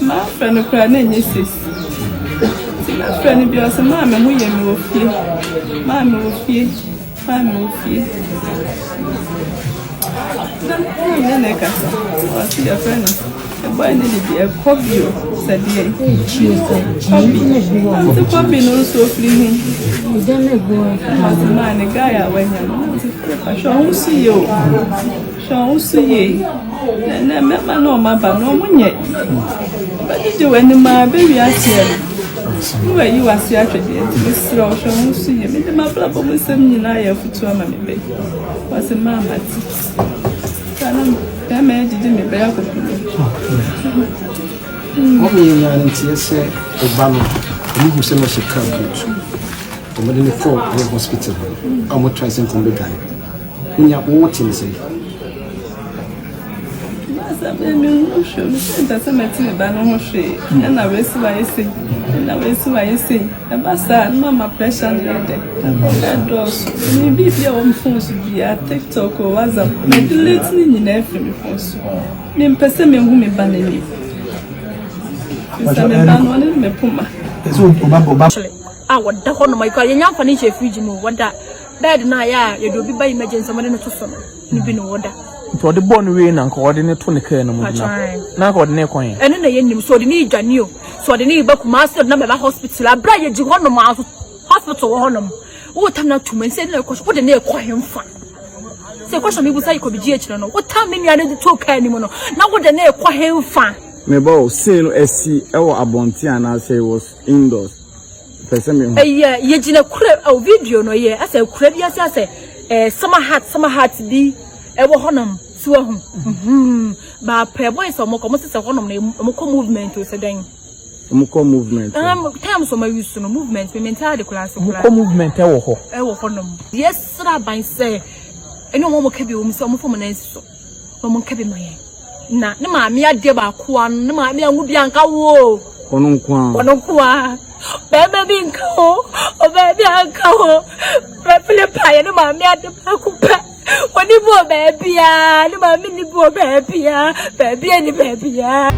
Mafrɛ no koraa na ɛnyɛ sesi. Nti mɛfrɛ no bi ɔsɛ maame ho yɛ me wɔ fie. Maame wɔ fie. Maame wɔ fie. Na maame na ɛkasa. Ɔse yɛfrɛ no. Ɛbɔe ne de deɛ ɛkɔ bio sɛ deɛ. Kɔbi. Ɔse kɔbi no nso ofiri he. Ɔse maame guy a wanya no. Ɔse hwɛ ɔho so yie o. Hwɛ wo so yie. Ɛnɛ mmarima na wɔn aba no wɔn nyɛ. Wɔbɛgyegye w'anim ara bɛwie aseɛ no. Ne wayi w'ase ahwɛ deɛ nti mesrɛ wo hwɛ wo so yie. Mede m'abrabɔ mu nsɛm nyinaa yɛ afutuo ama me bɛ. Wɔse maa mate. Saa na bɛrima yi gyegye me bɛyɛ akɔpem no. Wɔn nyinaa no nteɛ sɛ ɔba no wɔn hu sɛ na ɔhyɛ car boot. Wɔde no kɔɔ ɛyɛ hospital hɔ a wɔn try sɛ nkɔm bɛdwane. Wonya wo te ne sɛn? Masa me me ho hwɛ me sɛ mpɛ sɛ mɛte me ba no ho hwee ɛna wei si wayɛ sei ɛna wei si wayɛ sei ɛba saa no mama pressure no yɛ dɛ ɛdɔɔso me biribi a wɔ me phone so biara TikTok o WhatsApp me delete ne nyinaa afiri me phone so mempɛ sɛ mehu me ba n'anim sɛ me ba no ɔne me poma a wɔda hɔ nom yɛnya mfa ne nhyɛ fridge mu wɔda Bed no a yɛ a yɛde obi ba emergency a wɔde no to so no, no bi na ɔda. Nti ɔde bɔɔ no wie na nka ɔde no to ne kaa no mu de no akɔ. Na nka ɔde no rekɔ he? Ɛno na yɛnnim, sɛ ɔde no redwane o, sɛ ɔde no reba Kumasi ɔde no abɛba hospital. Aberɛ a yɛgye hɔnom a nso hospital wɔ hɔnom. Wotam no atom nti ɛno na ɛkɔ so, wode no rekɔ hemfa? Sɛ question mebusa yɛ kɔ BGH no no, wotam me nua no de too kaa no mu no, na wode no rekɔ hemfa? Mebɔ o, scene no asi wɔ abɔnten anaasɛ it was indoors? Pɛ sɛ mehu. Ɛyɛ yɛgyina kura oh, video no yɛ asɛ kura bi ase asɛ eh, summer hat summer hat bi ɛwɔ hɔnom so ahu mhm baapɛ boys ɔmo kɔ ɔmo sɛ sɛ hɔnom na ɔmo kɔ movement o sɛ dɛn. Ɔmo kɔ movement. Um, times ɔmo ayi so no movement me mente ade koraa so koraa. Ɔmo kɔ movement ɛwɔ hɔ. Ɛwɔ hɔnom. Yɛsrɛ aban sɛ ɛne ɔmo ɔmo ka bi wɔ mu sɛ ɔmo fɔ ɔmo nan si so na ɔmo nka bi ma yɛn. Na ne maame adeɛ baako a ne maame anwo bi anka wo. Ɔno nko ara. Ɔno nko ara. Bɛrima bi nka ho, ɔbaa bi anka ho. Philip ayɛ ne maame ade baako pɛ. Ɔni bi wɔ baabiara, ne maame ni bi wɔ baabiara, baabiara ni baabiara.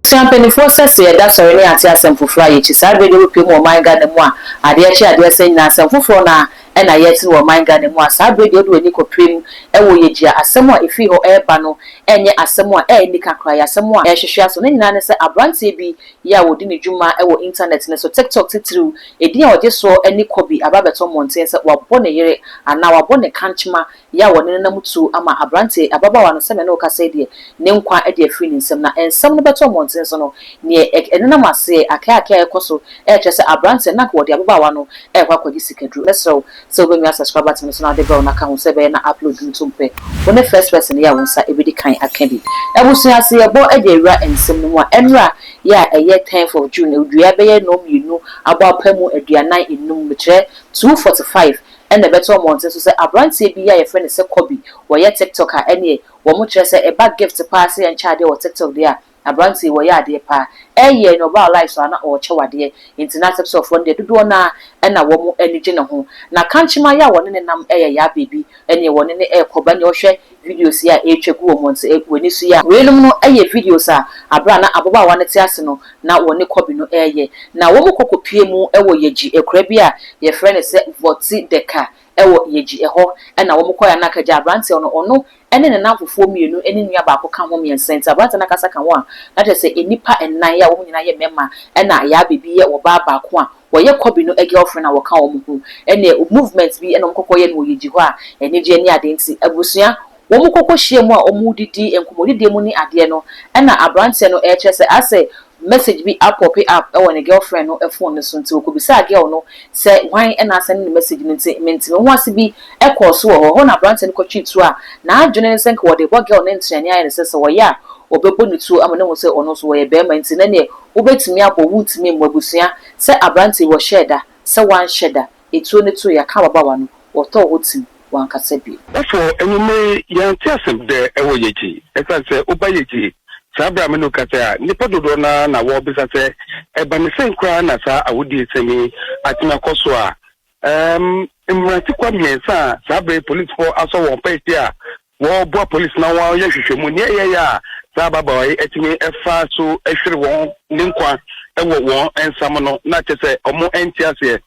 Sua mpaninfoɔ sɛ sɛ yɛda sɔre ne yɛate asɛm foforɔ a yɛkyi saa berɛ deɛ wopue mu wɔ ɔman Ghana mu a adeɛ kye adeɛ sa nyinaa asɛm foforɔ no ara na yɛte no wɔ ɔman Ghana mu a saa berɛ deɛ wode w'ani kɔpire mu wɔ yɛgyia asɛm a ɛfiri hɔ reba no ɛnyɛ asɛm a ɛnni ka koraa ɛyɛ asɛm a ɛrehwehwe aso ne nyinaa ne sɛ abranteɛ bi yɛ a ɔdi ne dwuma wɔ intanɛt no so TikTok titiriw edin a ɔgye soɔ ne Kobe aba abɛtɔ mmɔnten sɛ wabɔ ne yere anaa wabɔ ne kankyema yɛ a wɔne no nam tuo ama aberanteɛ, ababaawa no, sɛ me ne wo kasa yi deɛ, ne nkwa de afiri ne nsam. Na nsɛm no bɛtɔ mmɔnten so no, neɛ ɛnenam aseɛ, akeakea a ɛrekɔ so rekyerɛ sɛ aberanteɛ no, na anka wɔde ababaawa no rekɔ akɔgye sikaduro. Mɛsrɛ wo sɛ wobɛmia subscribe button no so na wode bell no aka ho sɛ ɛbɛyɛ na upload no to mpɛ. Wo ne first person yɛ a wo nsa bɛdi kan aka bi. Abusua, sɛ yɛbɔ de awura nsɛm no mu a, ɛnnora yɛ a ɛyɛ tenth of June, dua bɛyɛ nnɔnmienu abɔ apamu aduanan nnum, mekyerɛ 2:45, Ɛna ɛbɛtɔ mmɔnten so sɛ abranteɛ bi a yɛfrɛ no sɛ Kobe wɔyɛ tiktok a ɛneɛ wɔn kyerɛ sɛ ɛba gift paa sɛ yɛnkyɛ adeɛ wɔ tiktok deɛ a abranteɛ yi wɔyɛ adeɛ paa ɛyɛ na ɔbaa live so a na ɔrekyɛ wo adeɛ nti na tiktok foɔ no deɛ dodoɔ no ara ɛna wɔn ani gye ne ho na kankyema yɛ a wɔne ne nam ɛyɛ yaa baby ɛneɛ wɔne ne ɛrekɔ ba neɛ ɔhwɛ videos yi a ɛretwa gu wɔ mmɔnten w'ani so yi a weinom no yɛ videos a aberɛ a na ababaawa no te ase no na wɔne Kobe no reyɛ. Na wɔn kɔ kɔpue mu wɔ Yegyi akuraa bi a yɛfrɛ no sɛ Vɔti Dɛka wɔ Yegyi ɛhɔ na wɔn kɔeɛ a na akagya aberanteɛ no ɔno ne ne namfofoɔ mmienu ne nua baako ka ho mmiɛnsa nti aberanteɛ no ankasa ka ho a na kyerɛ sɛ nnipa nnan a wɔn nyinaa yɛ mmarima na Yaa Baby yɛ ɔbaa baako a wɔyɛ Kobe no girlfriend a wɔka wɔn ho ɛne movement bi na wɔn kɔkɔyɛ no wɔ Yegyi hɔ a anigyeɛ ne adeɛ nti abusua Wɔn kɔkɔ hyia mu a wɔn redidi, nkɔmmɔdidie mu ne adeɛ no, ɛna abranteɛ no rekyerɛ sɛ asɛ message bi apɔpe up wɔ ne girlfriend no phone no so nti ɔkɔbisaa girl no sɛ hwan na asɛnde no message no nti mente me ho ase bi kɔɔ so wɔ hɔ, ɛhɔ na abranteɛ no kɔtwee tuo a n'adwene ne sɛ nka wɔde rebɔ girl no ntenani ayɛ no sɛ sɛ ɔyɛ a ɔbɛbɔ ne tuo ama no ahu sɛ ɔno nso ɔyɛ barima nti na neɛ wobɛtumi abɔ wontumi mmɔ abusua sɛ abranteɛ yi wɔhyɛɛ da sɛ wanhyɛ da Etuo no too yɛaka ababaawa no, wɔtɔɔ hɔ tim, wankasa bio. Therefore, anwummere yi, yɛante asɛm dɛ ɛwɔ Yegye. Ɛsiane sɛ woba Yegye saa berɛ a me ne wo kasa yi a, nnipa dodoɔ no ara na wɔrebisa sɛ, ɛba ne sɛn koraa na saa awodiesɛm yi atumi akɔ so a? Ɛɛm, Mmerantekwaa mmiɛnsa a saa bere yi polisifo asɔ wɔn pɛɛsi a wɔreboa polisi na wɔayɛ nhwehwɛmu nea ɛyɛe a saa ababaawa yi atumi fa so hwere wɔn ne nkwa wɔ wɔn nsam no, na kyerɛ sɛ wɔn nte aseɛ.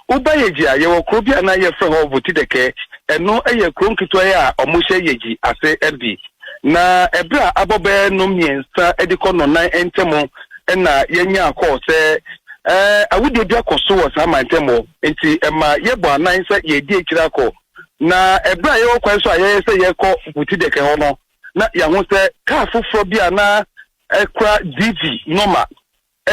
Woba Yegyi a, yɛwɔ kuro bi a na yɛfrɛ hɔ Votidɛkɛ. Ɛno yɛ kuro nketewa yi a wɔhyɛ Yegyi ase bi. Na ɛberɛ a abɔ bɛyɛ nnɔnmiɛnsa de kɔ nnɔnnan ntam na yɛnyaa kɔɔ sɛ awudie bi akɔ so wɔ saa mantam hɔ. Enti ɛma yɛbɔ anan sɛ yɛredi akyire akɔ. Na ɛberɛ a yɛwɔ kwan so a yɛyɛ sɛ yɛrekɔ Votidɛkɛ hɔ no, na yɛahu sɛ kaa foforɔ bi a na ɛkura DV nɔma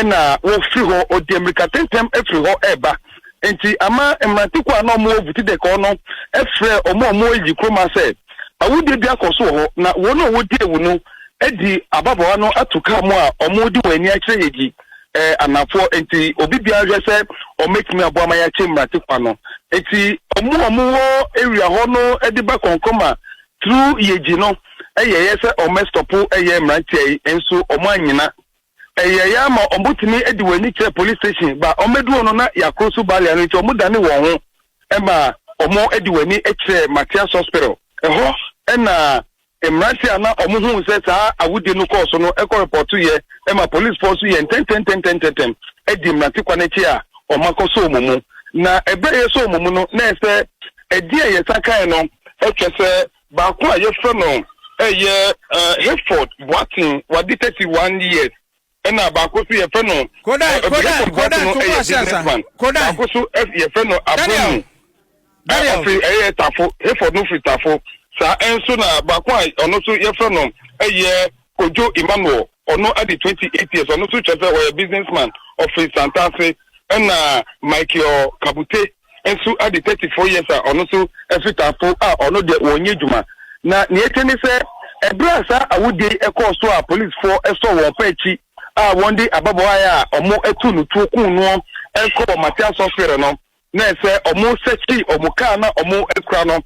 na wɔfiri hɔ, ɔdi mmirika tɛntɛm firi hɔ reba. Enti ama mmerante kuo a na wɔwɔ Vutidek hɔ no frɛɛ wɔn a wɔwɔ Eyi kurom ha sɛ, Awudie bi akɔ so wɔ hɔ, na wɔn a wɔdi awu no de ababaawa no ato kaa mu a wɔde wɔn ani akyerɛ Yegyi anafoɔ. Enti obi biara nhwɛ sɛ wɔbɛtumi aboa ma yɛakye mmerante kwa no. Enti wɔn a wɔwɔ area hɔ no de ba Kɔnkɔma through Yegyi no yɛeɛ sɛ wɔbɛstɔpo ɛyɛ mmeranteɛ yi, nso wɔannyina. Ɛyɛeɛ ara ma wɔtumi de wɔn ani kyerɛɛ police station ba wɔbɛduru hɔ no na yɛakoro so barrier no nti wɔdane wɔn ho ma wɔde wɔn ani kyerɛɛ Matthias Hospital. Ɛhɔ na mmeranteɛ a na wɔhuu sɛ saa awudie no kɔɔ so no kɔ repɔtoeɛ ma policefoɔ nso yɛɛ ntɛntɛntɛntɛntɛm di mmerante kwa no akyi a wɔakɔsɔ wɔn mu. Na ɛberɛ a yɛsɔ wɔn mu no na ɛsɛ sɛ ɛdeɛ a yɛsan kaeɛ no kyerɛ sɛ Baako a yɛfrɛ no yɛ Hayford Boateng, wadi 31 years. Ɛna baako nso yɛfrɛ no Kodan, Kodan, Hayford Kodan, Boateng no to bo yɛ ase ansa. businessman. Kodan, Baako nso yɛfrɛ no Daniel, Abramu, Daniel. ɔfiri ɛyɛ Tafo, Hayford no firi Tafo. Saa nso na baako a ɔno nso yɛfrɛ no yɛ Kojo Emmanuel, ɔno adi 28 years, ɔno nso kyerɛ sɛ ɔyɛ businessman, ɔfiri Santase. Ɛna Michael Kabute nso adi 34 years a ɔno nso fi Tafo a ɔno deɛ wɔnyɛ adwuma. Na nea ɛte ne sɛ, ɛberɛ a saa awudie yi kɔɔ so a polisfoɔ sɔɔ wɔn pɛ akyi a wɔde ababaawa a wɔatu no tuo kuu noɔ kɔɔ Matias Hospital no, na ɛsɛ wɔsɛkyi wɔn kaa na wɔkura no,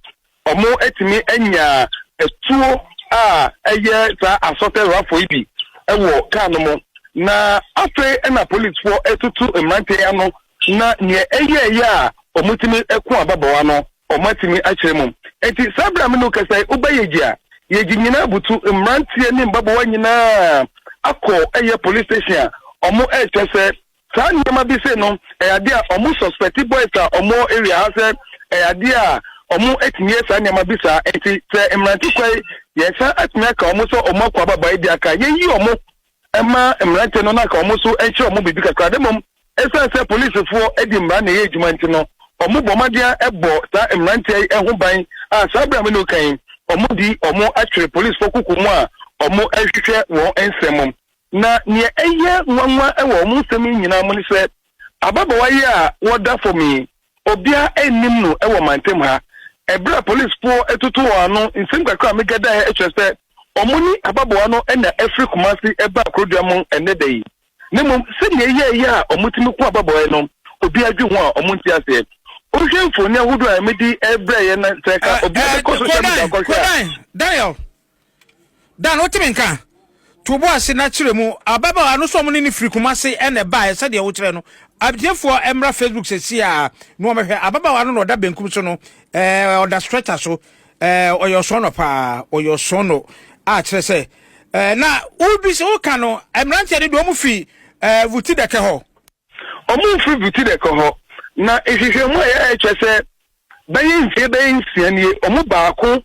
Wɔatumi anya atuo a ɛyɛ saa assorted rifle yi bi wɔ kaa no mu. Na afei na polisfoɔ atutu mmeranteɛ yi ano na nea ɛyɛeɛ a wɔtumi ko ababaawa no, wɔatumi akyerɛ mu. Enti saa berɛ a me ne wo kasa yi, woba Yegyi a, Yegyi nyinaa butu, mmeranteɛ ne mmabaawa nyinaa akɔ ɛyɛ police station a wɔrekyerɛ sɛ Saa nneɛma bi sei no ɛyɛ adeɛ a ɔmo suspect boys a ɔmo wɔ area ha sɛ ɛyɛ adeɛ a ɔmo atumi yɛ saa nneɛma bi saa nti sɛ mmerante kwa yi yɛsan atumi aka ɔmo sɛ ɔmo akɔ ababaa yi di aka yɛyi ɔmo ɛma mmerante no na aka ɔmo so nkyerɛ ɔmo biribi kakra de mmom ɛsiane sɛ polisifoɔ ɛdi mmara na ɛyɛ adwuma nti no ɔmo bɔ mmɔden ɛbɔ saa mmeranteɛ yi ɛho ban a saa berɛ a me ne wo kan yi ɔmo di ɔmo atwere polisifoɔ kuku mu a ɔmo ɛhwehwɛ wɔn nsɛm mu. Na nea ɛyɛ nwanwa wɔ wɔn nsɛm yi nyinaa mu ne sɛ, ababaawa yi a wɔda fam yi, obiara nnim no wɔ mantam ha. Ɛberɛ a polisfoɔ toto wɔn ano, nsɛm kakra a megadaeɛ kyerɛ sɛ wɔne ababaawa no na afiri Kumasi baa Kurodua mu ɛnnɛ da yi. Na mmom sɛdeɛ ɛyɛeɛ a wɔtumi ko ababaawa yi no, obiara dwe ho a wɔnte aseɛ. Wohwɛ mfoni ahodoɔ a mede rebrɛ yɛn na sɛ ɛka obiara bɛkɔ social media akɔhwɛ a, Kodan, Daniel, Dan, wote me nka? To bo ase na kyerɛ mu. Ababaawa no nso wɔn ne no firi Kumasi na ɛbaeɛ sɛdeɛ wokyerɛ no. Atiefoɔ mmra Facebook seesei ara na wɔmmɛhwɛ. Ababaawa no na ɔda benkum so no, ɛɛ ɔda stretcher so. Ɛɛ ɔyɛ ɔsɔnnɔ paa, ɔyɛ ɔsɔnnɔ a kyerɛ sɛ ɛɛ na wobisa woka no mmeranteɛ no deɛ wɔn fi ɛɛ Vutidɛkɛ hɔ. Wɔn mfiri Vutidɛkɛ hɔ. Na nhwehwɛmu a yɛayɛ kyerɛ sɛ bɛyɛ mfie bɛyɛ nsia nie wɔn baako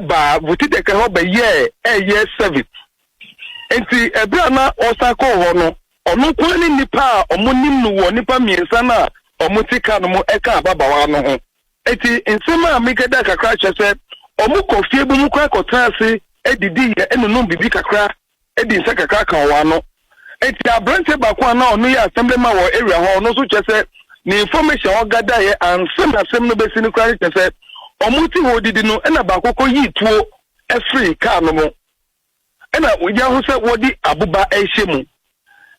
baa Vutideke hɔ bɛyɛɛ ɛyɛ service. Enti ɛberɛ a na ɔresan kɔɔ hɔ no, ɔno nko ara ne nnipa a wɔnim no wɔ nnipa mmiɛnsa no a wɔte kaa no mu ka ababaawa no ho. Enti nsɛm a mekɛdaa kakra kyerɛ sɛ wɔkɔ fie bi mu koraa kɔtena ase didiiɛ nonom biribi kakra de nsa kakra ka wɔn ano. Enti aberanteɛ baako a na ɔno yɛ assemblyman wɔ area hɔ, ɔno nso kyerɛ sɛ ne information a ɔgadaeɛ ansa na asɛm no bɛsi no koraa no kyerɛ sɛ wɔn te hɔ redidi no ɛna baako kɔyii tuo firii kaa no mu ɛna yɛaho sɛ wɔde aboba rehyɛ mu.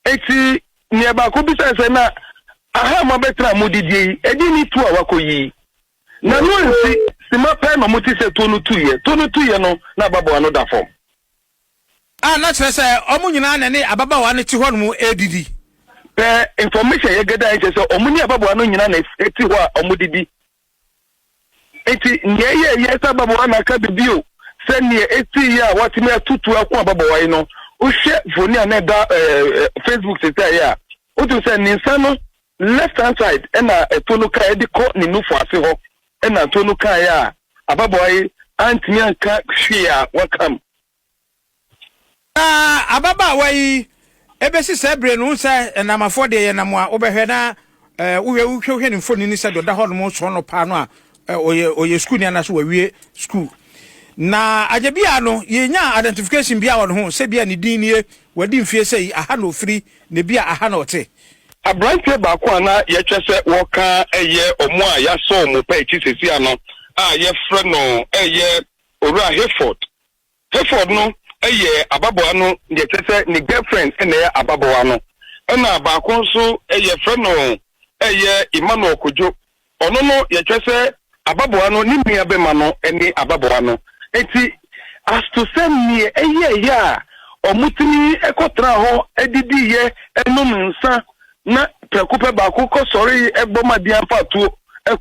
Enti nea baako bisae sɛ na aha a moabɛtena a modidie yi ɛdeɛn ne tuo a wakɔyi yi? Na no ansi sima pɛ na wɔte sɛ tuo no tuiɛ. Tuo no tuiɛ no na ababaawa no da fam. A na kyerɛ sɛ wɔn nyinaa na ɛne ababaawa no te hɔnom redidi. Pɛ information a yɛgada yi kyerɛ sɛ wɔn ne ababaawa no nyinaa na ɛte hɔ a wɔdidi. Enti nea ɛyɛeɛ sɛ ababaawa no aka biribi o, sɛ nea ɛsiiɛ a watumi atutu ako ababaawa yi no, wohwɛ mfoni a na ɛda Facebook seesei a, wotumi sɛ ne nsa no left hand side ɛna ɛtuo no kaeɛ de kɔ ne nufu ase hɔ ɛna tuo no kaeɛ a ababaawa yi antumi anka hwee a wakam. Na ababaawa yi bɛsi saa bere no, wohu sɛ nnamafoɔ deɛ yɛnam a wobɛhwɛ na wohwɛ wohwɛ wohwɛ ne mfonini sɛ deɛ ɔda hɔ nom sɔɔ no paa no a ɔyɛ ɔyɛ sukuuni anaasɛ wawie sukuu. Na agya bi a no yɛnya identification bi a wɔ ne ho sɛ bi a ne din nie, wadi mfie sɛ yi, aha na ɔfiri, na bi a aha na ɔte. Aberanteɛ baako a na yɛkyerɛ sɛ wɔka ɛyɛ wɔn a yɛasɔ wɔn pɛ akyi seesei ano a yɛfrɛ no ɛyɛ Owura Hayford Hayford no yɛ ababaawa no deɛ kyerɛ sɛ ne girlfriend na ɛyɛ ababaawa no. Ɛna baako nso yɛfrɛ no ɛyɛ Emmanuel Kojo. Ɔno no yɛkyerɛ sɛ ababaawa no ne nua bɛma no ne ababaawa no. Nti as to sɛ neɛ ɛyɛɛyɛ a wɔtumi kɔtena hɔ didiiɛ nom nsa na prɛko pɛ baako kɔsɔre bɔ ma deɛ amfa tuo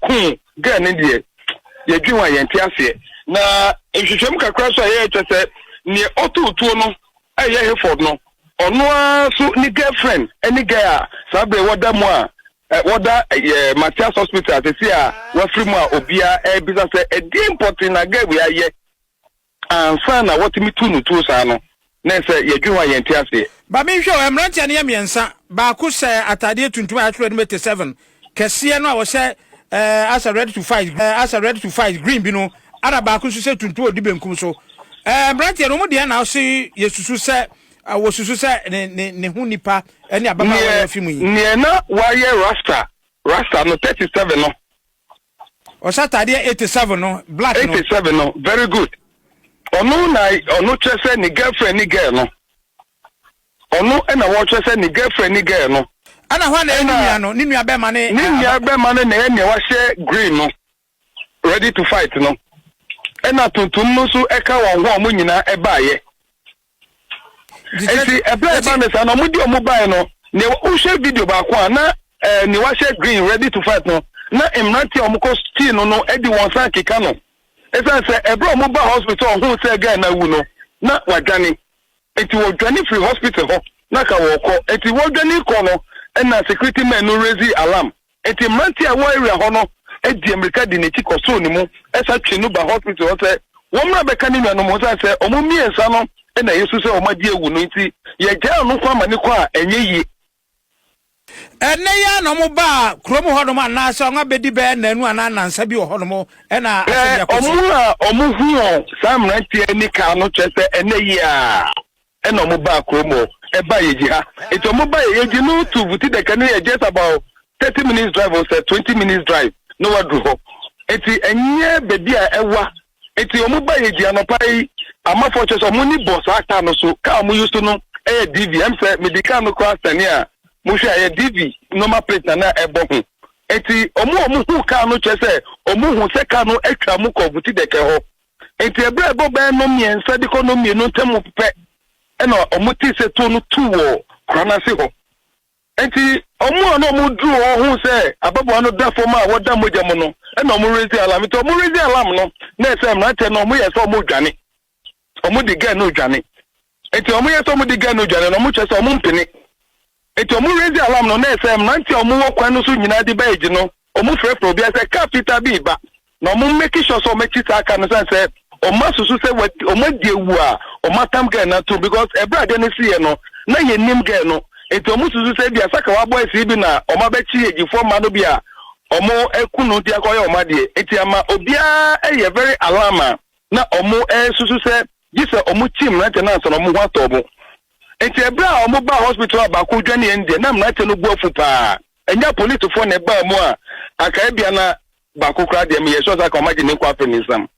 koo girl no deɛ, yɛdwen ho a yɛnte aseɛ. Na nhwehwɛmu kakra nso a yɛyɛ kyerɛ sɛ neɛ ɔtoo tuo no ɛyɛ Hayford no, ɔno ara nso ne girlfriend ne girl a saa berɛ wɔda mu a wɔda yɛ Matthias Hospital sɛsi a wafiri mu a obiara ɛrebisa sɛ ɛdeɛn pɔtee na girl wei ayɛ ansa na wɔtumi tu no tuo saa no, na ɛsɛ yɛdwen ho a yɛnte aseɛ. Ba menhwɛ o, mmeranteɛ no yɛ mmiɛnsa, baako hyɛ ataadeɛ tuntum a yɛatwerɛ anim 87 kɛseɛ no a ɔhyɛ eh, asɛ ready to fight, eh, asɛ ready to fight green bi no, ana baako nso hyɛ tuntum a ɔdi benkum so. Eh, mmeranteɛ no, wɔn deɛ na ɔse yɛsusu sɛ, eh, wɔsusu sɛ ne, ne, ne ho nipa ne ababaawa yi afi mu yi. Neɛ na wayɛ rasta, rasta no 37 no. Ɔhyɛ ataadeɛ 87 no, black no. 87 no, very good. Ɔno na ɔno kyerɛ sɛ ne girlfriend ne girl no. Ɔno na wɔkyerɛ sɛ ne girlfriend ne girl no. Ɛna hwan na ɛyɛ ne nua no? Ne nua bɛrima ne. Ne nua bɛrima no na ɛyɛ nea wahyɛ green no, ready to fight no. Ɛna tuntum no nso ɛka wɔn ho a wɔn nyinaa ɛbaayɛ. Nti ɛbrɛ ɛba no saa na wɔn di wɔn baeɛ no, nea wohwɛ video baako a na ɛɛ nea wahyɛ green ready to fight no, na mmeranteɛ a wɔkɔ stii no no de wɔn nsa keka no. Ɛsiane sɛ ɛbrɛ wɔn ba hospital ɔho sɛ guy no awu no, na wadwane. Nti wɔdwane firi hospital hɔ na ka wɔrekɔ. Nti wɔdwane kɔ no ɛna security men no raise alarm. Nti mmeranteɛ a ɛwɔ area hɔ no di mmirika di n'akyi kɔsoo ne mu ɛsa twe no ba hospital hɔ sɛ wɔmmra bɛka ne nuanom ho sane sɛ wɔn mmiɛnsa no na yɛsu sɛ wɔn agye awu no nti yɛgyaa ɔno nko ama ne kɔ a ɛnyɛ yie. Ɛnnɛ yi ara na wɔbaa kurom hɔnom anaasɛ wɔabɛdi bɛyɛ nnanu anaa nnansa bi wɔ hɔnom na asɛm yi akɔsi? Wɔn a wɔhu wɔn saa mmeranteɛ ne kaa no kyerɛ sɛ ɛnnɛ yi ara na wɔbaa kurom hɔ, ɛbaa Yegyi ha. Nti wɔbaa Yegyi no to Vutidɛkɛ no yɛ just about 30 minutes drive or sɛ 20 minutes drive na waduru hɔ. Nti ɛnyɛ baabi a ɛwa. Nti wɔn ba Yegyi anɔpa yi, amafoɔ kyerɛ sɛ wɔn ani bɔ saa kaa no so. Kaa a wɔn use no yɛ DV. Ɛm sɛ mede kaa no koraa sɛne a mohwɛ a ɛyɛ DV normal plate na na ɛbɔ ho. Nti wɔn a wɔn hu kaa no kyerɛ sɛ wɔn hu sɛ kaa no atwa mu kɔ Vutidɛkɛ hɔ. Enti ɛberɛ a ɛbɔ bɛyɛ nnɔnmiɛnsa de kɔ nnɔnmienu ntam pɛ na wɔtee sɛ tuo no tu wɔ kura no ase hɔ. Enti wɔn a na wɔduru hɔ huu sɛ ababaawa no da fam a wɔda mogya mu no, ɛna wɔn raise alarm. Nti wɔn raise alarm no, na ɛsɛ mmeranteɛ no wɔyɛ sɛ wɔredwane. Wɔde girl no redwane. Nti wɔn yɛ sɛ wɔn de girl no dwane no, wɔn kyerɛ sɛ wɔn mpene. Nti wɔn raise alarm no, na ɛsɛ mmeranteɛ a wɔn wɔ kwan no so nyinaa de ba agyi no, wɔn frɛfrɛ obiara sɛ car fitaa bi reba, na wɔn make sure sɛ wɔn akyi saa car no sane sɛ wɔn asusu sɛ wɔn adi awu a wɔn atam girl no atom because ɛberɛ adeɛ no siiɛ no na yɛnnim girl no, nti wɔn susu sɛ ebia Sakawa boys yi bi na wɔn abɛkye agyifoɔ mma no bi a wɔn aku no de akɔyɛ wɔn adeɛ, nti ama obiara yɛ very alarm a na wɔn susu sɛ gye sɛ wɔkyi mmeranteɛ no ansa na wɔn ho atɔ wɔn. Enti ɛberɛ a wɔbaa hospital a baako dwaneeɛ no deɛ, na mmeranteɛ no bo afu paa. Ɛnyɛ apolisifoɔ na ɛbaa mu a, anka ebia na baako koraa deɛ, meyɛ sure sɛ anka wɔagye ne nkwa afiri ne nsam.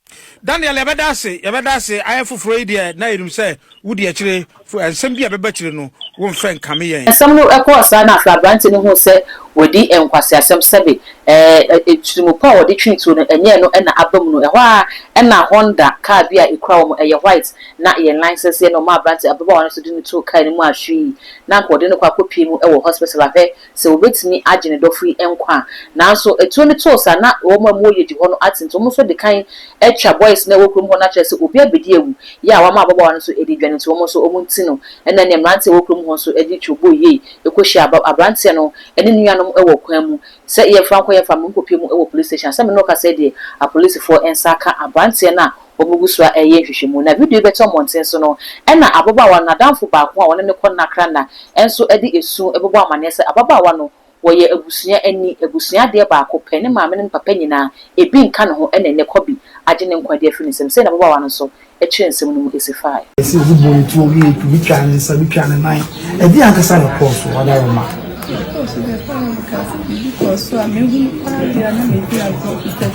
Daniel, yɛbɛda ase, yɛbɛda ase. Ayɛ foforɔ yi deɛ, na yɛnim sɛ wodi akyire. Nsɛm bi a ɛbɛba akyire no, womfɛ nkame yɛn. Nsɛm no kɔɔ saa na afei aberante no huu sɛ. Wadi nkwaseasɛm sɛbe ɛɛ tirimupɔ a wɔde twe tuo no ɛnyɛ ɛno na aba mu no. Ɛhɔ ara na Honda kaa bi a ekura wɔn, ɛyɛ white na yɛn license yɛ na wɔmaa aberante ababaawa no nso de no too kaa no mu a hwii na anka wɔde no kɔ akɔpue mu wɔ hospital ahwɛ sɛ wɔbɛtumi agye ne dɔfo yi nkwa a. Nanso atuo no too saa na wɔn a wɔwɔ Yedi hɔ no ate nti wɔn nso de kan atwa boys no a ɛwɔ kurom hɔ no akyerɛ sɛ obi abɛdi awu yɛ a wɔama ababaawa no nso de dwane nti wɔn nso wɔnti no. Ɛnna ne mmeranteɛ a ɛwɔ kurom hɔ nso de tuo bɔɔ yei kɔhyiaa aberanteɛ no ne ne nuanom wɔ kwan mu sɛ yɛmfa nkɔ yɛmfa mmom nkɔpue mu wɔ police station. Asɛm me ne wo kasa yi deɛ apolisifoɔ nsa aka aberanteɛ no a wɔgu so ara reyɛ nhwehwɛmu. Na video yi bɛtɔ mmɔnten so no, ɛnna ababaawa no n'adamfo baako a ɔne no kɔ nnakra-nna nso de esu bɛbɔ amanneɛ sɛ ababaawa no, wɔyɛ abusua ani, abusua adeɛ baako pɛ, ne maame ne ne papa nyinaa, ebi nka ne ho, ɛnna ɛnnɛ Kobe agye ne nkwa de afiri ne nsam. Sei na ababaawa no nso kyerɛɛ nsɛm no mu si fae. Ɛsɛ obi bɔ ne tuo, obi yɛ obi twa ne nsa, obi twa ne nan. Ɛdeɛn ankasa na ɛkɔɔ so, Ɔdaroma? Ɛkɔɔ so deɛ paa na meka sɛ biribi kɔɔ so a mehunu paa deɛ a na medi agorɔ fita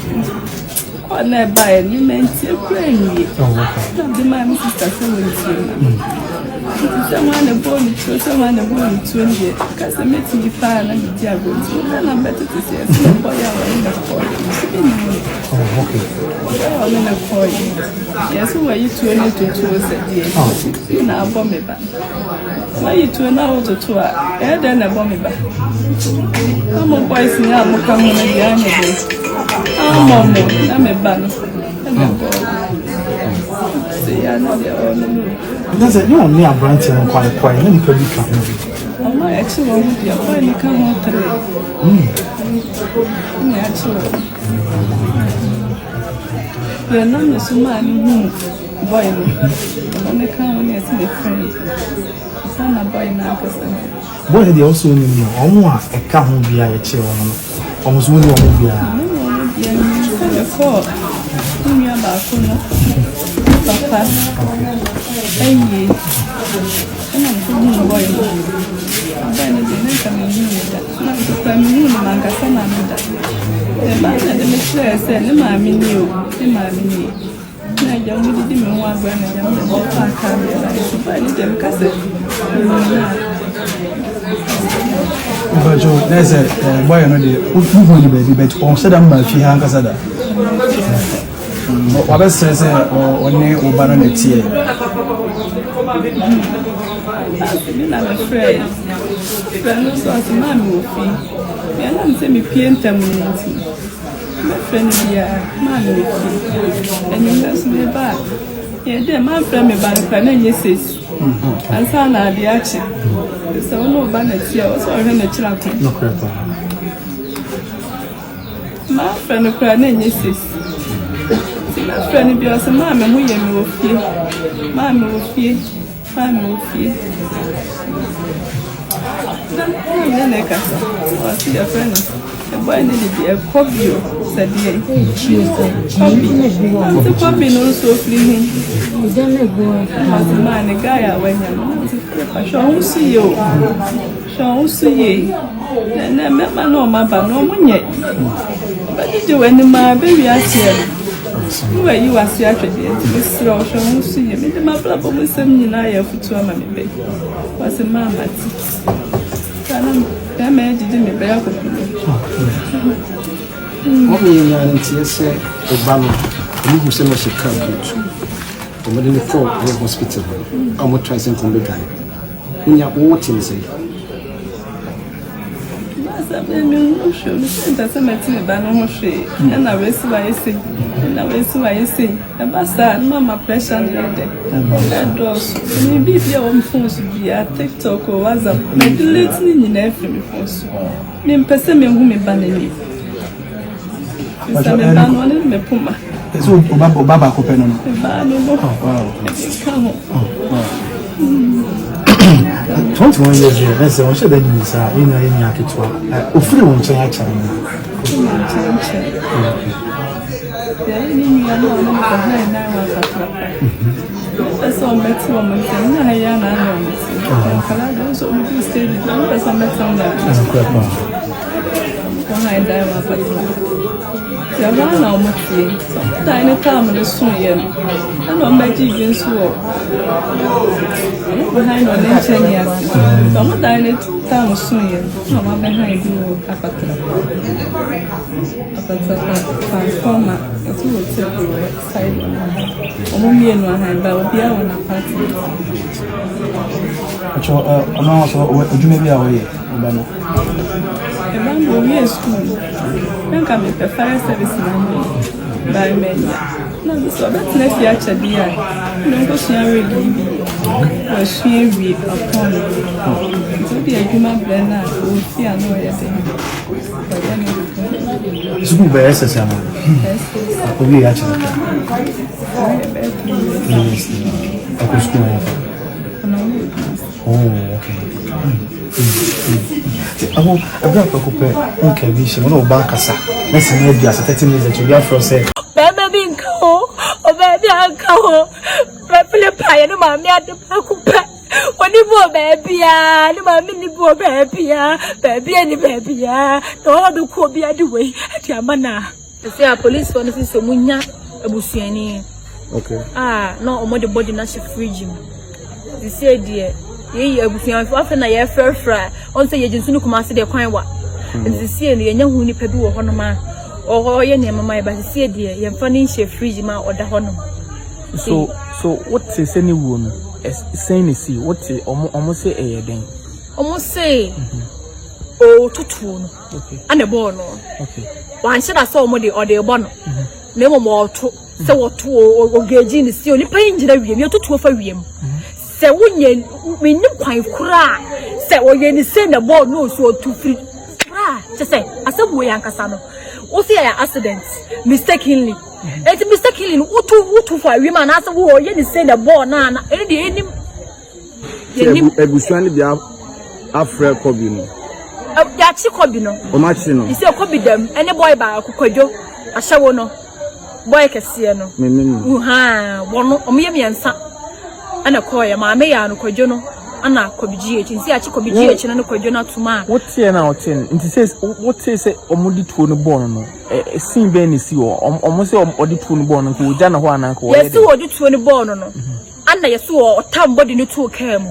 Kɔɔ na ɛbaeɛ no mantie koraa nwie. Na mede maa me sista sɛ wɔntie ma me. Nti sɛ hwan na ɛbɔɔ ne tuo sɛ hwan na ɛbɔɔ ne tuo no deɛ ka sɛ mɛtumi paa na medi agorɔ nti meda na mbɛtete sɛ ɛsɛ na ɔbɔyɛ a wɔne no kɔɔeɛ nso mennim no. Ɔbɔyɛ a ɔne no kɔɔeɛ yɛ sɛ wɔayi tuo no totuo sɛ deɛ na abɔ me ba. Wayi tuo na wototo a, ɛyɛ dɛn na ɛbɔ me ba? Na mo boys ni a moka ho no deɛ anyɛ dɛ. Ammɔ mo na me ba no ɛna ɛbɔ sɛ ya na deɛ ɔno no. Na sɛ ne ɔne aberanteɛ no kwan kwan na nipa bi ka ho bi. Ɔmo a yɛkye wɔn ho deɛ boy no ka ho tere. Ɛna yɛakye wɔn. Deɛ nam ne so maa ne huu boy no, ɔno ne ka ho ne ɛsɛ ne friend. Ansa na boy no ankasa no. Boy no deɛ ɔsɛ onim no, ɔmo a ɛka ho bia yɛkyee wɔn no, ɔmo nso wonni ɔmo biara. Ɔmo ne ɔmo biara nim sɛ mekɔɔ me nua baako no ne papa ayie ɛna mekɔhuu boy no. Boy no deɛ na nka menhuu no da. Na nso koraa mehuu no mankasa n'ano da. Ne ba na de me kyerɛɛ sɛ ne maame nie o, ne maame nie. Na agya wɔn didi me ho agorɔ na agya me de faa kaa me ba nti ba ne deɛ meka sɛ menim no a. Mpacho, na sɛ bɔyɛ no deɛ wohu ne baabi but ɔnhyɛ da mma fie ha ankasa da. Wabɛsrɛ sɛ ɔne wo ba no na ɛteɛ. Me na mefrɛɛ frɛ no nso ɔse maa me wɔ fie. Ɛnam sɛ mepie ntɛm no nti mɛfrɛ no biara maa me wɔ fie. Anwummerɛ nso meba a yɛ dɛ mamfrɛ me ba no koraa na ɛnyɛ sesi ansa na adeɛ akye. Sɛ wo ne wo ba na ɛteɛ a, ɔsɛ ɔhwɛ n'akyiri akwan. Mafrɛ no koraa na ɛnyɛ sesi. Nti mɛfrɛ no bi ɔsɛ maa me ho yɛ me wɔ fie. Maa me wɔ fie. Maa me wɔ fie. Na na me ne kasa. Ɔse yɛfrɛ no. Ɛbɔe ne de deɛ ɛkɔ bio sɛ deɛ. Kɔbi. Nti kɔbi no nso ofiri he. Ɔse maa ne guy a wanya no. Nti hwɛ ɔho so yie o. Hwɛ wo so yie. Na ɛnɛ mmarima ne wɔn aba no, wɔnyɛ. Wɔbɛgyegye w'anim ara bɛwie aseɛ no, na wɔayi w'ase ahwɛdeɛ. Nti mesrɛ wo, hwɛ wo so yie. Mede m'abrabɔ mu nsɛm nyinaa yɛ afotuo ama me ba yi. Ɔse maa mate. Saa na bɛrima yi agyegye me ba yi akɔpem yi. Wɔn nyinaa no nteɛ sɛ ɔba no, wɔn hu sɛ na ɔhyɛ kaa boot. Wɔde no kɔɔ ɛyɛ hospital hɔ a wɔn try sɛ nkɔm bɛdwane. Wonya wo te ne sɛn? Masa me me ho hwee me sɛ mpɛ sɛ mɛte me ba no ho hwee ɛna wei wayɛ sei ɛna wei wayɛ sei ɛba saa no mama pressure no yɛ dɛ ɛdɔɔso me biribi a wɔ me phone so biara TikTok o WhatsApp mɛ delete ne nyinaa afiri me phone so mempɛ sɛ mehu me ba n'anim sɛ me ba no ɔne me poma. Ɛsɛ ɔba ɔba baako pɛ no no. Ba no no. Ɛka ho. 21 years yɛ ɛsɛ ɔhyɛ dɛ nyini saa yɛn nyinaa yɛ nua ketewa ofiri wɔn nkyɛn akyɛ no. Nkyɛn nkyɛn. Yɛne ne nua no a ɔne no kɔhɛn nan wɔ afatrapa. Mepɛ sɛ ɔmmɛte wɔn ntam na ha yi a na ana wɔn ti. Nkwadaa deɛ nso wɔn du stage bi wɔn pɛ sɛ ɔmmɛte wɔn ntam. Wɔkɔ han dan wɔ Apatela. Nti ɛhɔ ara na wɔteɛ. Nti wɔn dan no tam no soeɛ no, ɛna wɔbɛgyee bi nso wɔ wɔkɔ han no ne nkyɛn ase. Nti wɔn dan no tam soeɛ no, ɛna wɔabɛhan bi wɔ Apatela. Apatela transformer nso wɔ table wɔ side hɔ. Wɔn mmienu ahan ba obiara wɔ n'apartment. Ɔkyɛ ɔno nso adwuma bi a ɔyɛ ɔba no. Ɛba no owie sukuu no, na nka mepɛ fire service na me by manya. Na me sɛ ɔbɛtena fie akyɛ bi a, na ɔnkɔsua rig yi bi. Wasua awie apɔn no. Nti wode adwuma brɛ no a, ɔwɔ fie a na ɔyɛ den. Ɔyɛ ne ho. Sukuu bɛyɛ SS ama. Owie akyɛ kakra. 3 years. Ɔkɔ sukuu hɔ. Oh, okay. Ɛho ɛberɛ a prɛko pɛ nka bi hyɛ mu na ɔba akasa na sɛ na adi asa 30 minutes akyi obi afrɛ sɛ. Bɛrima bi nka ho, ɔbaa bi anka ho. Pɛpele pa yɛ ne maame ade prɛko pɛ. Wɔne bi wɔ baabiara, ne maame ne bi wɔ baabiara, baabiara ne baabiara. Na wɔn abɛku obi ade wei de ama no a. Sɛ apolisifoɔ no sisi sɛ wɔn nya abusuani a na wɔn de body no ahyɛ fridge mu. Sisi deɛ yɛyi abusuafoɔ afei na yɛfrɛfrɛ a wɔn sɛ yɛgye nsu no Kumasi deɛ kwan wa. Nti sisi no yɛnya ho nipa bi wɔ hɔnom a ɔyɛ nneɛma ma yɛ ba sisi deɛ yɛmfa no nhyɛ fridge mu a ɔda hɔnom. So so wote sɛ ne wuo no sɛn na si wote ɔmo ɔmo se ɛyɛ dɛn? Ɔmo se ɔɔtutuo no. ɛna ɛbɔɔ no wanhyɛ da sɛ wɔn de ɔde bɔ no mhm. na mmom ɔto sɛ wɔto ɔgeegye ne si onipa yi ngyina wiem yɛtoto fa wiem mhm. sɛ wonyɛ menim kwan koraa sɛ ɔyɛ ne sɛ na bɔɔl no so ɔto firi koraa kyɛ sɛ asɛm wɔ yɛ ankasa no wo sɛ yɛ accident mistakenly mhm. enti mistakenly no woto woto fa wiem anaasɛ wɔyɛ ne sɛ na bɔɔl no ana ɛno deɛ ɛnim Sɛ abusua no bi afrɛ kɔbi no. Yɛakye kɔbi no. Wɔn akye no. Sɛ kɔbi dɛm ɛne bɔy baako kwadwo ahyɛwo no bɔy kɛseɛ no. Menim no. Wuhaa wɔn wɔn yɛ mmiɛnsa ɛna kɔɔyɛ maame yɛ ano kwadwo no ɛna kɔbi gye akyi nti yɛakye kɔbi gye akyi no ne kwadwo no atum a. Woteɛ na ɔte no nti sɛ wote sɛ wɔn de tuo no bɔɔ no no scene bɛn na esi hɔ wɔn sɛ wɔde tuo no bɔɔ no nka wɔgya no hɔ anaa nka wɔyɛ dɛ. Yɛsi wɔde tuo no bɔɔ no no. Ana yɛse ɔtam body no too kaa mu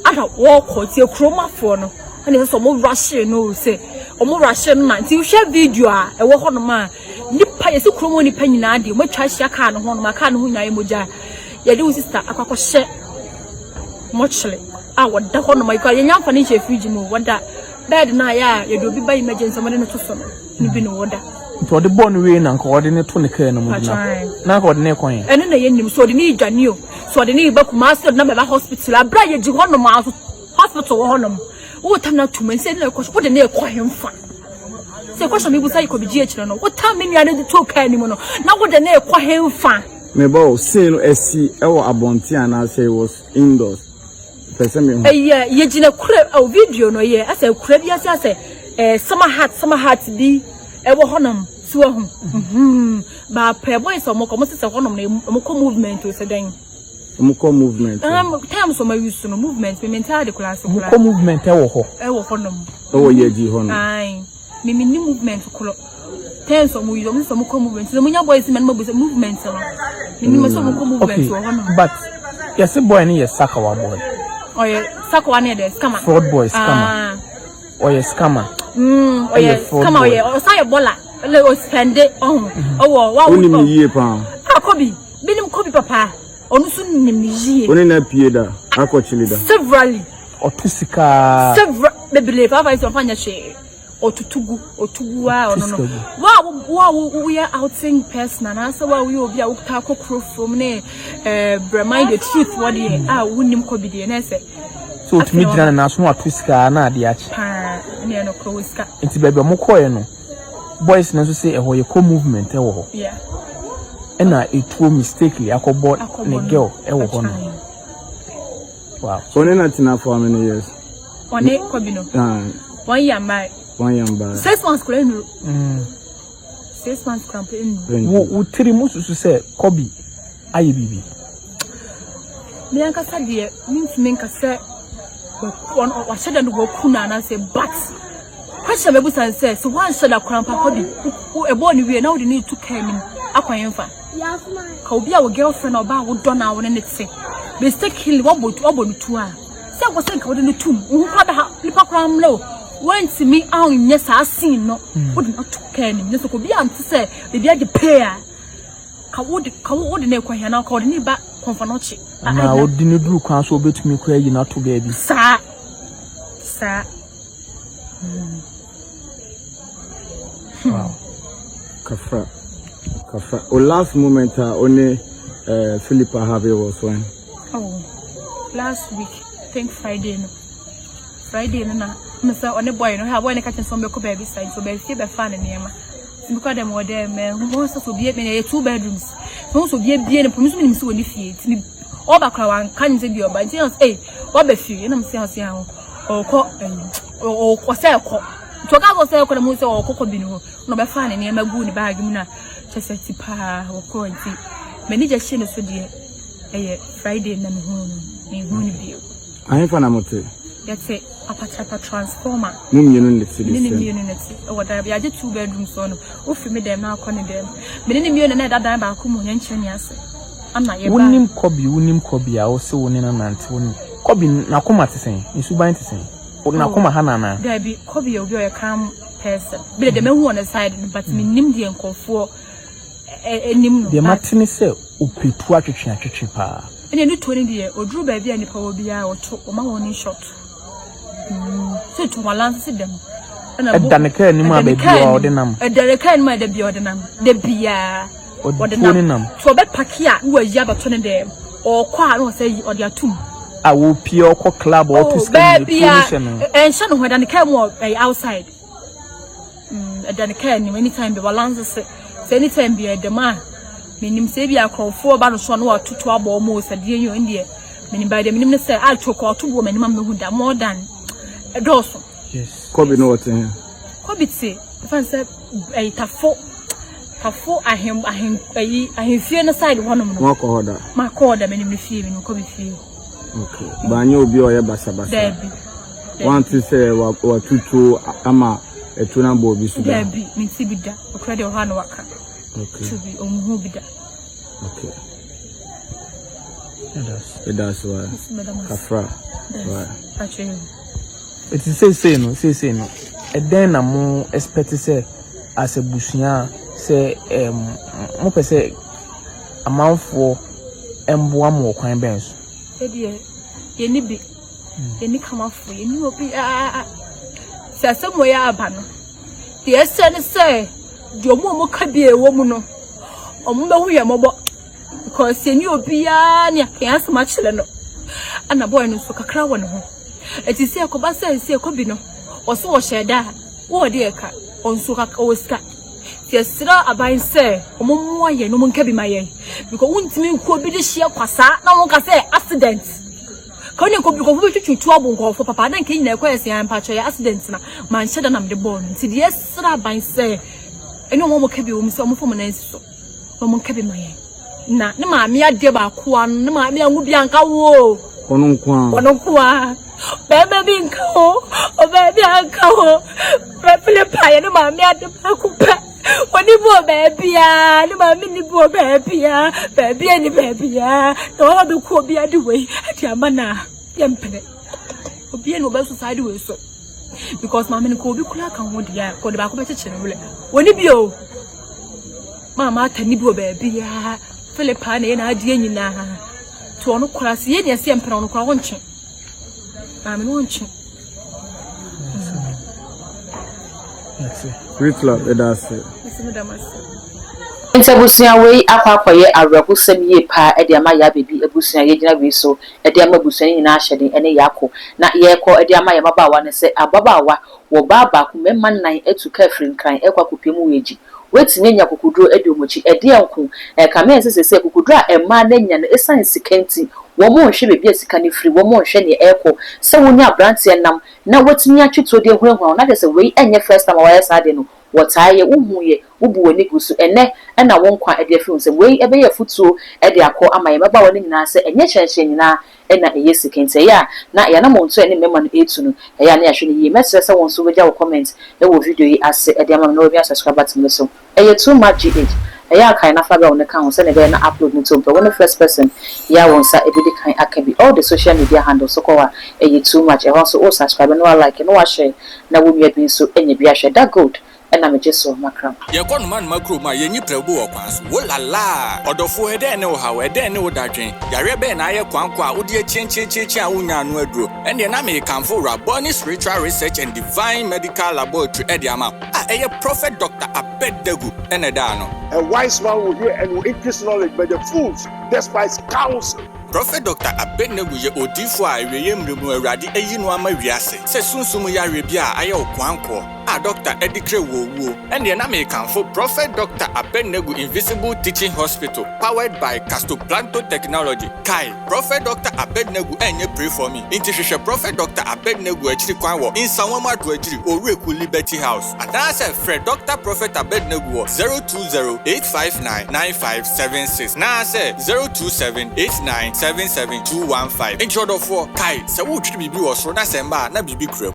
ana wɔkɔ nti kurom afoɔ no ɛna ɛsɛ sɛ ɔmo rushee no sɛ ɔmo rushee no na nti wohwɛ video a ɛwɔ hɔ nom a nipa yɛse kurom hɔ nipa nyinaa deɛ ɔmo atwa ahyia kaa no ho nom a kaa no ho nyinaa yɛ mogya yɛde wo sista akɔ akɔhyɛ mɔkyere a wɔda hɔ nom a yɛnya mfa no nhyɛ fridge mu wɔda bed no a yɛ a yɛde obi ba emergency ɔmo de no to so no no bi na ɔda. Nti ɔde bɔɔ no wie na nka ɔde ne to ne kaa no mu de na na nka ɔde ne kɔ yɛn. Ɛno na yɛnim so ɔde ne dwane o so ɔde ne ba Kumasi ɔde na bɛba hospital abira yɛgye hɔ nom aso hospital wɔ hɔ nom wotam na tum nti ɛna ɛkɔ so wode ne ɛkɔ hemfa sɛ ɛkɔ sɛ mebusa yɛ kɔ bigye akyire no wotam me nua no de to kaa no mu no na wode ne ɛkɔ hemfa. Mebɔ o scene no asi ɛwɔ abɔnten anaasɛ it was indoors. Pɛ sɛ mehu. Ɛyɛ yɛgyina kura oh, video no yɛ asɛ kura bi ase asɛ eh, summer hat summer hat bi ɛwɔ hɔnom so ahu mhm baapɛ boys ɔmo kɔ ɔmo sɛ sɛ hɔnom na ɔmo kɔ movement o sɛ dɛn. Ɔmo kɔ movement. Um, times ɔmo ayi so no movement me mente ade koraa so koraa. Ɔmo kɔ movement ɛwɔ hɔ. Ɛwɔ hɔnom. Ɛwɔ yɛ gyi hɔ no. Ayi me me ni movement korɔ. Terms ɔmo yi ɔmo sɛ ɔmo kɔ movement na ɔmo nya boys mɛ no mo movement no me nim sɛ ɔmo kɔ movement wɔ hɔ nom. But yɛsi boy no yɛ sakawa boy. Ɔyɛ sakawa no yɛ dɛ scammer. Fraud boy scammer. Ah. Ɔyɛ scammer. Mm, ɔyɛ scammer ɔyɛ ɔsan yɛ bɔla ɛna ɔspɛnde ɔho ɔwɔ wa wo. Onim ne yie paa. Ah kobi binim kobi papa ɔno nso nim ne yie. One na pie da akɔ kyili da. Severally. Ɔto sika. Several bebree paa fa ɔfa nyɛ hwee. Ɔtutu gu, ɔtu gu ara ɔno no. Wo a wo a woyɛ outing person anaasɛ wo a woyɛ obi a wotaa kɔ kuro from ne eh, brɛman the truth wɔ deɛ a wonim kɔ bi deɛ na ɛsɛ. So otumi gyina ne nan so na wato sika na adeɛ akye. Paa, ɛne ɛno korɔ wɔ sika. Nti baabi a wɔkɔɛ no, boys no nso sɛ ɛhɔ yɛ kɔ movement ɛwɔ hɔ. Yeah. Ɛna etuo mistakenly akɔbɔ ne girl ɛwɔ hɔ no. Wow. So ɔne na tena for how many years? Ɔne Kobi no. Ah. One year mbae. One year mbae. 6 months kura nnuru. 6 months kura mpo nnuru. Wo tiri mu susu sɛ Kobi ayɛ biribi? Me ankasa deɛ mintumi nka sɛ wahyɛ dɛ no waku no anaasɛ but. Question a mɛbusa ne sɛ, sɛ woanhyɛ da koraa mpo akɔ bi, wo ɛbɔɔ no wie na wode no retu kaa no mu akɔ hefa? Ka obi a wo girlfriend a ɔbaa a wodɔ no a wo ne no te, mistakenly woabɔ woabɔ no tuo a, sɛ ɛwɔ sɛ nka wode no tom, wo ho koraa bɛha nipa koraa mmerɛ o, woantumi anyɛ saa scene no, wode no ato kaa no mu, na sɛ obi ante sɛ biribi agye pee a, Ka wo de ka wo de no rekɔ he anaa ka ɔde no reba kɔnfɔnɔkye. Anaa ɔde no duru kwan so ɔbɛtumi koraa ayi no ato baabi. Saa. Saa. Wow. Kafra. Kafra. O last moment a o ne uh, Philip Ahabe was when? Oh, last week, I think Friday no. Friday no na me sɛ ɔne boy no ha boy no ka kyerɛ sɛ ɔmbɛkɔ baabi saa nti ɔbaa fie bɛfaa ne nneɛma. Nti mekɔ dɛm wɔ dɛm mɛhu mo sɛ obi me yɛ two bedrooms. So sɛ obi abie no pono so menim sɛ wɔ ne fie nti me ɔba kora wanka ne sɛ bi ɔba nti ɛna sɛ ei waba fie ɛna me sɛ ɔsɛ ahɔ ɔkɔ ɔkɔ sɛ ɛkɔ nti ɔka sɛ ɔsɛ ɛkɔ na mo sɛ ɔkɔ kɔ bi no hɔ na ɔbɛfa ne nneɛma gu ne baage mu na kyɛ sɛ ti paa ɔkɔ nti m'ani gye hyɛ ne so deɛ ɛyɛ Friday na mehu no mehu no bio. Ahefa na mote? Yɛte apatrapa transformer. Mo mmienu na ɛte the same? Me ne ne mmienu na ɛte ɛwɔ dan yɛagye two bedrooms hɔ no. Wofiri me dɛm na akɔ ne dɛm. Me ne ne mmienu na ɛda dan baako mu yɛnkyerɛ ne ase. Ana yɛba. Wonim Kɔbi wonim Kɔbi a wose wo ne no nante wo ne Kɔbi n'akoma te sɛn? Ne suban te sɛn? N'akoma ha no anaa? Daabi Kɔbi yɛ obi a ɔyɛ calm person. Bi de deɛ mahu wɔ ne side no but mennim deɛ nkurɔfoɔ anim no. Deɛ mate ne sɛ ɔpɛ tuo atwetwe atwetwe paa. Ɛnna ne tuo no deɛ ɔduru baabi a nnipa wɔ biara ɔto ɔma wɔn ne shot. Mm. Sɛ tu wɔn alanse dɛm. Ɛda ne kaa anim a baabi a ɔde nam. Ɛda ne kaa anim a da bi ɔde nam. Da biara ɔde tuo ne nam. To ɔbɛ paki a na wayi abɛto ne dɛm. Ɔkɔ a na ɔsɛ yi ɔde atum. A wɔpie ɔkɔ club ɔto sika nyina tuo ne hyɛ no. Ɛnhyɛ ne ho ɛda ne kaa mu wɔ outside. Mm, ɛda ne kaa anim anytime bi walanse se sɛ anytime bi ɛda mu a menim sɛ ebi akorɔmfoɔ ba no so a na watoto abɔ wɔn o sɛ deɛ yi o ɛndeɛ menim ba deɛ menim ne sɛ a twoko ɔto boɔ m'anim a mehu da more than ɛdɔɔso. Yes. Kɔbi no wɔte he? Kɔbi te ɛfɛn sɛ ɛyi tafo tafo ahem ahem ɛyi ahemfie no side hɔnom no. Wakɔ hɔ da? Makɔ hɔ da menim ne fie menim kɔbi fie. Okay. Baanyɛ obi a ɔyɛ basabasa. Daabi. Wante sɛ watutu ama ɛtu no abɔ obi so da? Daabi, mente bi da. Ɔkora deɛ ɔhɔ a na waka. Okay. Tu bi, ɔnhu bi da. Okay. Ɛda so wa. Kafra. Wa. Eti seesei no, seesei no, ɛdɛn na mo expect sɛ as abusua sɛ ɛm mopɛ sɛ amanfoɔ mboa mo wɔ kwan bɛn so? Yɛdeɛ yɛnni bi, yɛnni kamafo, yɛnni obiara. Sɛ asɛm wei aba no, deɛ ɛsɛ ne sɛ deɛ ɔmo a ɔmo ka bi a ɛwɔ mu no, ɔmo bɛhu yɛn mmɔbɔ because yɛnni obiara ne yɛn asɛm akyerɛ no. Ɛna boy no nso kakra wɔ ne ho. Ɛti sɛ ɛkɔba sɛ sɛ ɛkɔ bi no, ɔso ɔhyɛ da a, wowɔ deɛ ɛka, ɔnso ɔwɔ sika. Nti yɛsrɛ aban sɛ ɔmo mmoa yɛn na ɔmo nka bi ma yɛn because wontumi nku obi de hyeɛ kwa saa na wɔn ka sɛ accident ka ne nko nkurɔfo bi twitwi tu abo nkurɔfo papa na nka nyina ɛkɔ yɛ sɛ yɛn mpakyɛ yɛ accident na manhyɛ da na mede bɔɔ no nti deɛ yɛsrɛ aban sɛ ɛne ɔmo ɔmo ka bi wɔ mu sɛ ɔmo fa ɔmo nan si so na ɔmo nka bi ma yɛn. Na ne maame adeɛ baako a ne maame anwo bi anka wo. Ɔno nko a. Ɔno nko a. Bɛrima bi nka ho, ɔbaa bi anka ho. Philip ayɛ ne maame ade baako pɛ. Ɔni bi wɔ baabiara, ne maame ni bi wɔ baabiara, baabiara ni baabiara. Na wɔn abɛku obi ade wei de ama no a, yɛmpene. Obiara na ɔbɛso saa ade wei so. Because maame no kɔ obi kura ka ho deɛ a, kɔ de baako bɛkyekyere ne werɛ. Wɔni bi o. Maa Martha ni bi wɔ baabiara. Philip a na ɛyɛ n'adeɛ nyinaa. Nti ɔno koraa sɛ yɛn ɛsɛ mpena ɔno koraa ɔnkye. Maame no ɔnkye. Ritla, ɛda ase. Nti abusua wei akɔ akɔyɛ awerɛhosɛm yie paa de ama Yabebi abusua yɛgyina wei so de ama abusua no nyinaa ahyɛden ne yɛako na yɛrekɔ de ama yɛn mmabaawa no sɛ ababaawa wɔ baa baako mmarima nnan atu kaa firi Nkran rekɔ akɔpue mu wɔ Agyi Woatumi anya akokoduru adi wɔn akyi. Ɛdeɛn nko? Ɛkame ayɛ sɛ seesei akokoduru a mmaa no anya no, ɛsiane sika nti, wɔnhwɛ baabi a sika no firi, wɔnhwɛ nea ɛrekɔ. Sɛ wonya aberanteɛ nam na watumi atwe tuo de ahunahuna wo, na kyerɛ sɛ wei nyɛ first time a wayɛ saa adeɛ no. Wɔtaa yɛ, wohuiɛ, wobu w'ani gu so. Ɛnnɛ na wo nkwa de afiri wo nsam. Wei bɛyɛ afotuo de akɔ ama yɛn mmabaawa no nyinaa sɛ ɛnyɛ hyɛnhyɛn nyinaa na ɛyɛ sika. Nti ɛyɛ a na yɛn anammɔntuo a yɛne mmarima no retu no, ɛyɛ a na yɛahwɛ no yie. Mɛsrɛ sɛ wo nso wobɛgya wo comment wɔ video yi ase de ama me na woamia subscribe button no so. Ɛyɛ too much GH. Ɛyɛ a kae na fa bell no ka ho sɛnea ɛbɛyɛ na upload no to mpɛ. Wo ne first person yi a wo nsa bɛdi kan aka bi. All the social media handles so kɔ hɔ a, ɛyɛ too much. Ɛhɔ nso wo subscribe na wa like na wa share na wo nua bi nso anya bi ahwɛ. Da good na megye so makram. Yɛkɔ nomanoma kurom a, yɛnyi prɛgow wɔ kwan so. Wo lalaa! Ɔdɔfoɔ, ɛdɛn ne wo haw? Ɛdɛn ne wo dadwen? Yareɛ bɛn na ayɛ koanko a wode akyiankyiankyiankyian a wonnya ano aduro? Ɛnneɛ na merekamfo Rabboni Spiritual Research and Divine Medical Laboratory de ama wo, a ɛyɛ Prophet Doctor Abednego na ɛda ano. A wise man will hear and will increase knowledge, but the fools despise counsel. Prɔfɛt Dɔkta Abednego yɛ odiyifo a awieeɛ mmerɛ mu Awurade ayi no ama wiase sɛ sunsum yareɛ bi a ayɛ wo koankoɔ a dɔkta adi krɛ wo owuo. Ɛnneɛ na merekamfo Prɔfɛt Dɔkta Abednego Invisible Teaching Hospital powered by Castoplanto Technology. Kae, Prɔfɛt Dɔkta Abednego ɛnyɛ pray for me, nti hwehwɛ Prɔfɛt Dɔkta Abednego akyiri kwan wɔ Nsawam Adoagyiri, Owureku Liberty House. Anaasɛ frɛ Dɔkta Prɔfɛt Abednego wɔ 020 859 9576 naasɛ 027 89 77 215. Enti ɔdɔfoɔ, kae, sɛ woretwere biribi wɔ soro na sɛ ɛmma a, na biribi kura mu.